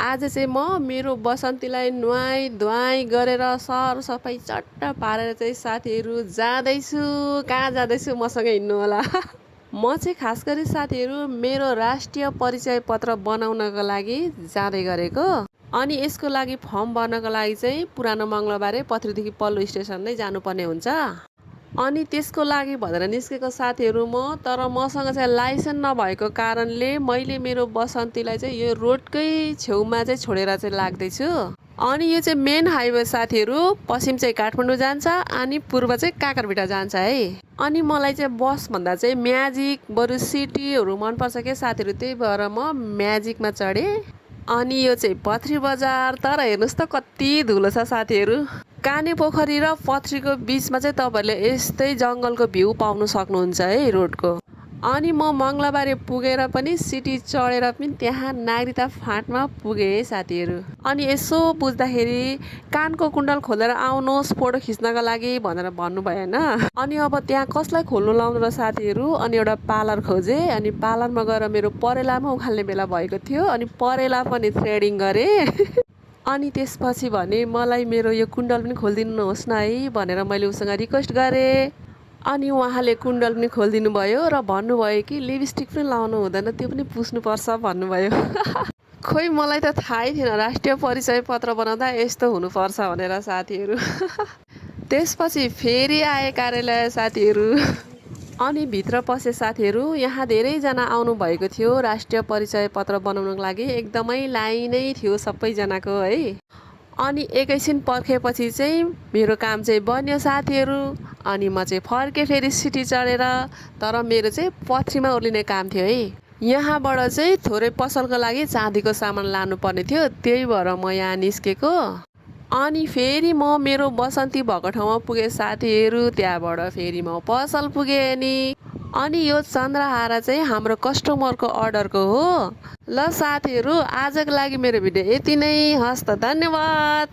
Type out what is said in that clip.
आज चाहिँ म मेरो बसन्तीलाई नुहाई धुवाई गरेर सरसफाइ चट्ट पारेर चाहिँ साथीहरू जाँदैछु। कहाँ जाँदैछु मसँगै हिँड्नु होला। म चाहिँ खास गरी साथीहरू मेरो राष्ट्रिय परिचय पत्र बनाउनको लागि जाँदै गरेको। अनि यसको लागि फर्म भर्नको लागि चाहिँ पुरानो मङ्गलबारे पथरीदेखि पल्लो स्टेसन नै जानुपर्ने हुन्छ। अनि त्यसको लागि भनेर निस्केको साथीहरू म, तर मसँग चाहिँ लाइसेन्स नभएको कारणले मैले मेरो बसन्तीलाई चाहिँ यो रोडकै छेउमा चाहिँ छोडेर चाहिँ लाग्दैछु। अनि यो चाहिँ मेन हाइवे साथीहरू, पश्चिम चाहिँ काठमाडौँ जान्छ अनि पूर्व चाहिँ काँकरभिटा जान्छ है। अनि मलाई चाहिँ बस भन्दा चाहिँ म्याजिक बरु सिटीहरू मनपर्छ के साथीहरू, त्यही भएर म म्याजिकमा चढेँ। अनि यो चाहिँ पथरी बजार, तर हेर्नुहोस् त कति धुलो छ साथीहरू। काने पोखरी र पथरीको बिचमा चाहिँ तपाईँहरूले यस्तै जङ्गलको भ्यू पाउनु सक्नुहुन्छ है रोडको। अनि म मङ्गलबारे पुगेर पनि सिटी चढेर पनि त्यहाँ नागरिकता फाँटमा पुगेँ है साथीहरू। अनि यसो बुझ्दाखेरि कानको कुण्डल खोलेर आउनुहोस् फोटो खिच्नको लागि भनेर भन्नुभयो होइन। अनि अब त्यहाँ कसलाई खोल्नु लाउनु र साथीहरू, अनि एउटा पार्लर खोजेँ। अनि पार्लरमा गएर मेरो परेलामा उखाल्ने बेला भएको थियो, अनि परेला पनि थ्रेडिङ गरेँ। अनि त्यसपछि भने मलाई मेरो यो कुण्डल पनि खोलिदिनुहोस् न है भनेर मैले उसँग रिक्वेस्ट गरेँ। अनि उहाँले कुण्डल पनि खोलिदिनु भयो र भन्नुभयो कि लिपस्टिक पनि लाउनु हुँदैन, त्यो पनि पुस्नुपर्छ भन्नुभयो। खोइ मलाई त थाहै थिएन राष्ट्रिय परिचय पत्र बनाउँदा यस्तो हुनुपर्छ भनेर साथीहरू। त्यसपछि फेरि आए कार्यालय साथीहरू। अनि भित्र पसे साथीहरू, यहाँ धेरैजना आउनु भएको थियो राष्ट्रिय परिचय पत्र बनाउनको लागि। एकदमै लाइनै थियो सबैजनाको है। अनि एकैछिन पर्खेपछि चाहिँ मेरो काम चाहिँ बन्यो साथीहरू। अनि म चाहिँ फर्केँ फेरि सिटी चढेर, तर मेरो चाहिँ पथरीमा ओर्लिने काम थियो है। यहाँबाट चाहिँ थोरै पसलको लागि चाँदीको सामान लानुपर्ने थियो, त्यही भएर म यहाँ निस्केको। अनि फेरि म मेरो बसन्ती भएको ठाउँमा पुगेँ साथीहरू। त्यहाँबाट फेरि म पसल पुगेँ नि। अनि यो चन्द्रहारा चाहिँ हाम्रो कस्टमरको अर्डरको हो। ल साथीहरू, आजको लागि मेरो भिडियो यति नै। हस् त, धन्यवाद।